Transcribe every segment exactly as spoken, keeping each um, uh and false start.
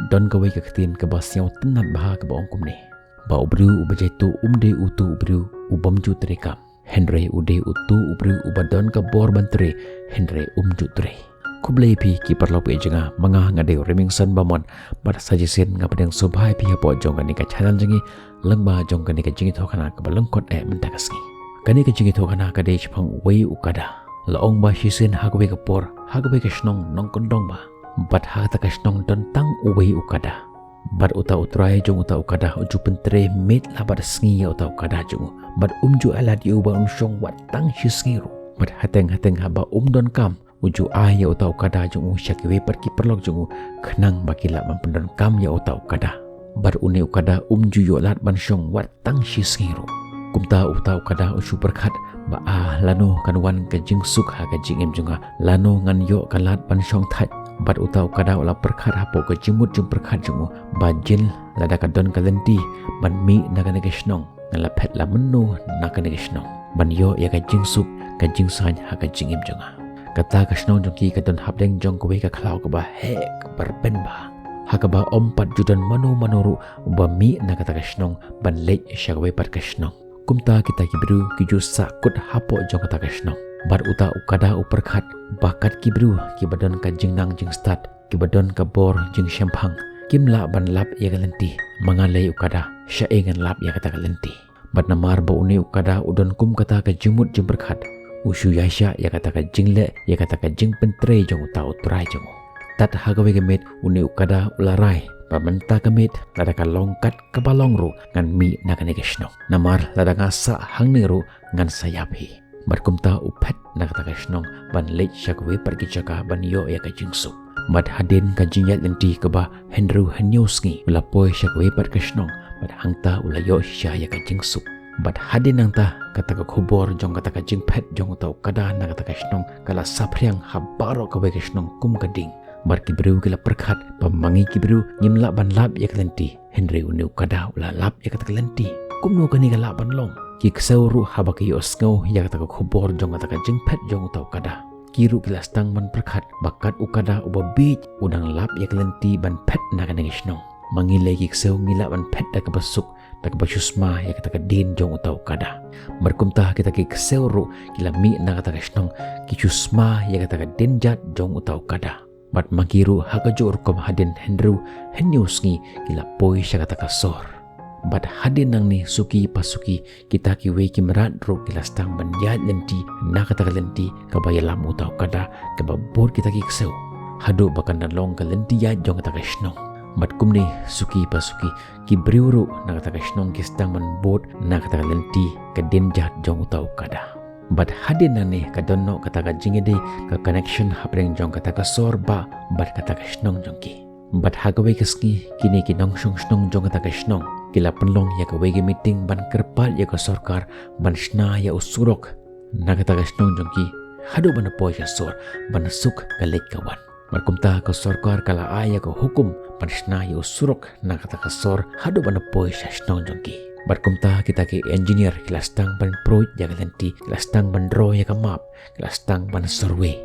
Don kawei ka ktien kaba sngew tynnad bha kaba ong kumne: Ba u briew uba jaituh um dei utu u briew u bym ju trei kam, hynrei u dei utu u briew uba don ka bor ban trei, hynrei um ju trei. Khublei phi ki paralok ïa jong nga, ma nga nga dei u Remingson Bamon, bad sa shisien nga pdiang sngewbha ïa phi hapoh jong kane ka channel jong ngi, lyngba jong kane ka jingïathuhkhana kaba lyngkot eh mynta ka sngi. Kane ka jingïathuhkhana ka dei shaphang uwei u kada. La ong ba shisien ha kawei ka por, ha kawei ka shnong nongkyndong bha. Bad ha kata ka shnong don tang uwei u kada. Bad uta u trai jong uta u kada u ju pyntrei miet la bad sngi ïa uta u kada jong u. Bad um ju ailad ïa u ba un shong wat tang shi sngi ruh. Bad hateng hateng haba um don kam, u ju ai ïa uta u kada jong u sha kiwei pat ki paralok jong u, khnang ba ki lah ban pyndonkam ïa uta u kada. Bad une u kada um ju ïoh lad ban shong wat tang shi sngi ruh. Kumta uta u kada u shu pyrkhat ba, ah, lano kan wan ka jingsuk ha ka jingim jong nga, lano ngan ïoh ka lad ban shong thait. Bad uta u kada u la pyrkhat hapoh ka jingmut jingpyrkhat jong u ba jin lada ka don ka lynti ban mih na kane ka shnong, ngan la phet la mynno na kane ka shnong ban ïoh ïa ka jingsuk, ka jingsaiñ ha ka jingim jong nga. Kata ka shnong jong ki ka don hapdeng jong kawei ka khlaw kaba heh, kaba rben bha, ha kaba ym pat ju don mano mano ruh ba mih na kata ka shnong ban leit sha kawei pat ka shnong. Kumta kita ki briew ki ju sahkut hapoh jong kata ka shnong. Bad uta u kada u pyrkhat ba kat ki briew kiba don ka jingnang jingstad, kiba don ka bor jingshemphang, kim lah ban lap ïa ka lynti. Ma nga lei u kada, shaei ngan lap ïa kata ka lynti. Bad namar ba une u kada u don kum kata ka jingmut jingpyrkhat, u shu ïaishah ïa kata ka jingleh, ïa kata ka jingpyntrei jong uta u trai jong u. Tad ha kawei ka miet une u kada u la rai ba mynta ka miet lada ka long kat kaba long ruh ngan mih na kane ka shnong. Namar lada nga sah hangne ruh ngan sa ïap hi. Bad kumta u phet na kata ka shnong ban leit sha kawei pat ki jaka ban ïoh ïa ka jingsuk. Bad hadien ka jingïaid lynti kaba hynriew hynñiew sngi u la poi sha kawei pat ka shnong, bad hangta u la ïoh shisha ïa ka jingsuk. Bad hadien nangta kata ka khubor jong kata ka jingphet jong uta u kada na kata ka shnong ka la saphriang ha baroh kawei ka shnong kum ka ding. Bad ki briew ki la pyrkhat ba ma ngi ki briew ngim lah ban lap ïa ka lynti, hynrei une u kada u la lap ïa kata ka lynti. Kumno kane ka lah ban long? Ki ksew ruh haba ki ïohsngew ïa kata ka khubor jong kata ka jingphet jong uta u kada, ki ruh ki la sdang ban pyrkhat ba kat u kada uba bieit u dang lap ïa ka lynti ban phet na kane ka shnong. Ma ngi lei ki ksew ngi lah ban phet da kaba suk, da kaba shu sma ïa kata ka dien jong uta u kada. Bad kumta kita ki ksew ruh ki la mih na kata ka shnong, ki shu sma ïa kata ka dienjat jong uta u kada. Bad ma ki ruh ha kajuh rukom hadien hynriew hynñiew sngi ki la poi sha kata ka sor. Bad hadien nangne suki pa suki kita kiwei ki mrad ruh ki la sdang ban ïaid lynti na kata ka lynti kaba ïalam uta u kada, kaba bud kita ki ksew, haduh ba kan da long ka lynti ïaid jong kata ka shnong. Bad kumne suki pa suki ki briew ruh na kata ka shnong ki sdang ban bud na kata ka lynti, ka dienjat jong uta u kada. Bad hadien nangne ka don noh kata ka jingïadei, ka connection hapdeng jong kata ka sor bah bad kata ka shnong jong ki. Bad ha kawei ka sngi kine ki nongshong shnong jong kata ka shnong ki la pynlong ïa kawei ka meeting ban kyrpad ïa ka sorkar ban shna ïa u surok na kata ka shnong jong ki haduh ban da poi sha sor, ban suk ka leit ka wan. Bad kumta ka sorkar ka la ai ïa ka hukum ban shna ïa u surok na kata ka sor haduh ban da poi sha shnong jong ki. Bad kumta kita ki engineer ki la sdang ban pruid ïa ka lynti, ki la sdang ban draw ïa ka map, ki la sdang ban survey.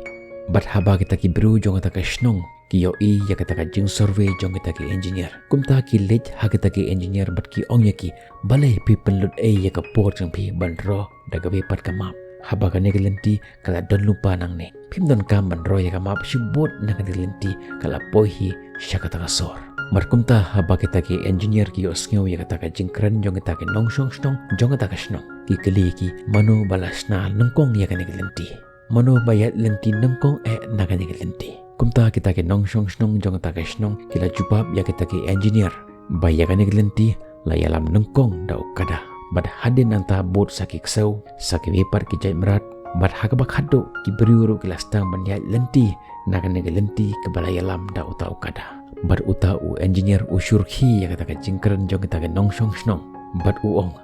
Bad haba kita ki briew jong kata ka shnong ki ïohi ïa kata ka jingsurvey jong kita ki engineer, kumta ki leit ha kita ki engineer bad ki ong ïa ki, balei phi pynlut ei ïa ka por jong phi ban draw da kawei pat ka map? Haba kane ka lynti ka la don lypa nangne, phim donkam ban draw ïa ka map shibun, na kane ka lynti ka la poi hi sha kata ka sor. Bad kumta haba kita ki engineer ki ïohsngew ïa kata ka jingkren jong kita ki nongshong shnong jong kata ka shnong, ki kylli ïa ki, mano ba la shna nyngkong ïa kane ka lynti? Mano ba ïaid lynti nyngkong eh na kane ka lynti? Kumta kita ki nongshong shnong jong kata ka shnong ki la jubab ïa kita ki engineer ba ïa kane ka lynti la ïalam nyngkong da u kada. Bad hadien nangta bud sa ki ksew, sa kiwei pat ki jait mrad, bad ha kaba khatduh ki briew ruh ki la sdang ban ïaid lynti na kane ka lynti kaba la ïalam da uta u kada. Bad uta u engineer u shu rkhie ïa kata ka jingkren jong kita ki nongshong shnong bad u ong,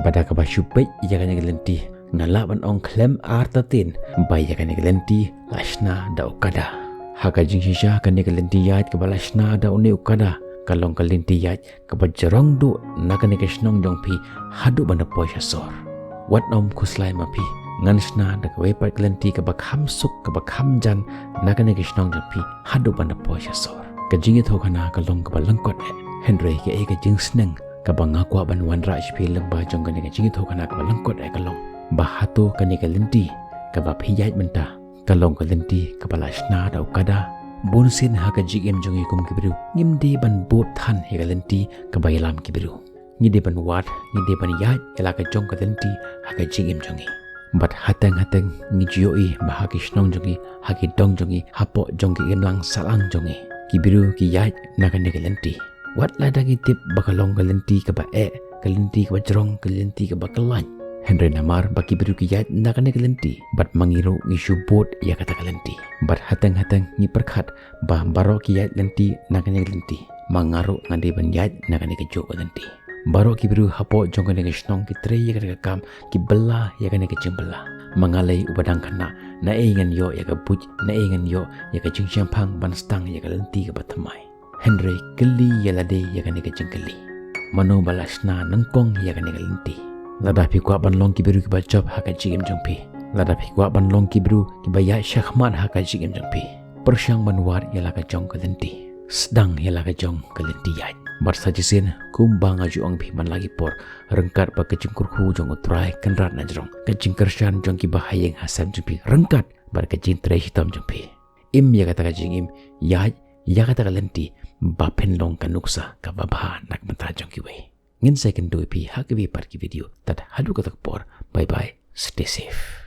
ba da kaba shu peit ïa kane ka lynti, nga lah ban ong khlem artatien ba ïa kane ka lynti la shna da u kada. Ha ka jingshisha kane ka lynti ïaid kaba la shna da une u kada ka long ka lynti ïaid kaba jrong duh na kane ka shnong jong phi haduh ban da poi sha sor. Wat nym khuslai ma phi, ngan shna da kawei pat ka lynti kaba kham suk, kaba kham jan na kane ka shnong jong phi haduh ban da poi sha sor. Ka jingïathuhkhana ka long kaba lyngkot eh, hynrei kaei ka jingsneng kaba nga kwah ban wanrah sha phi lyngba jong kane ka jingïathuhkhana kaba lyngkot eh ka long ba hato kane ka lynti kaba phi ïaid mynta ka long ka lynti kaba la shna da u kada? Bunsien ha ka jingim jong ngi kum ki briew ngim dei ban bud than ïa ka lynti kaba ïalam ki briew. Ngi dei ban wad, ngi dei ban ïaid ïa la ka jong ka lynti ha ka jingim jong ngi. Bad hateng hateng ngi ju ïohi ba ha ki shnong jong ngi, ha ki dong jong ngi, hapoh jong ki imlang sahlang jong ngi, ki briew ki ïaid na kane ka lynti. Wat lada ngi tip ba ka long ka lynti kaba eh, ka lynti kaba jrong, ka lynti kaba kyllain, hynrei namar ba ki briew ki ïaid na kane ka lynti bad ma ngi ruh ngi shu bud ïa kata ka lynti. Bad hateng hateng ngi pyrkhat ba baroh ki ïaid lynti na kane ka lynti, ma nga ruh nga dei ban ïaid na kane ka juh ka lynti. Baroh ki briew hapoh jong kane ka shnong ki trei ïa kata ka kam, ki bylla ïa kane ka jingbylla. Ma nga lei uba dang khynnah, naei ngan ïoh ïa ka buit, naei ngan ïoh ïa ka jingshemphang ban sdang ïa ka lynti kaba thymmai. Hynrei kylli ïa lade ïa kane ka jingkylli: mano ba la shna nyngkong ïa kane ka lynti? Lada phi kwah ban long ki briew kiba jop ha ka jingim jong phi, lada phi kwah ban long ki briew kiba ïaid shakhmat ha ka jingim jong phi, pyrshang ban wad ïa la ka jong ka lynti. Sdang ïa la ka jong ka lynti ïaid. Bad sa shisien, kumba nga ju ong phi man la ki por, ryngkat bad ka jingkyrkhu jong U Trai Kynrad na jrong, ka jingkyrshan jong kiba ha ïing ha sem jong phi, ryngkat bad ka jingtrei shitom jong phi, im ïa kata ka jingim, ïaid ïa kata ka lynti ba phin long ka nuksa kaba bha na ka bynta jong kiwei. Ngin sa ïakynduh ïa phi ha kiwei pat ki video. Tad haduh kata ka por, bye bye, stay safe.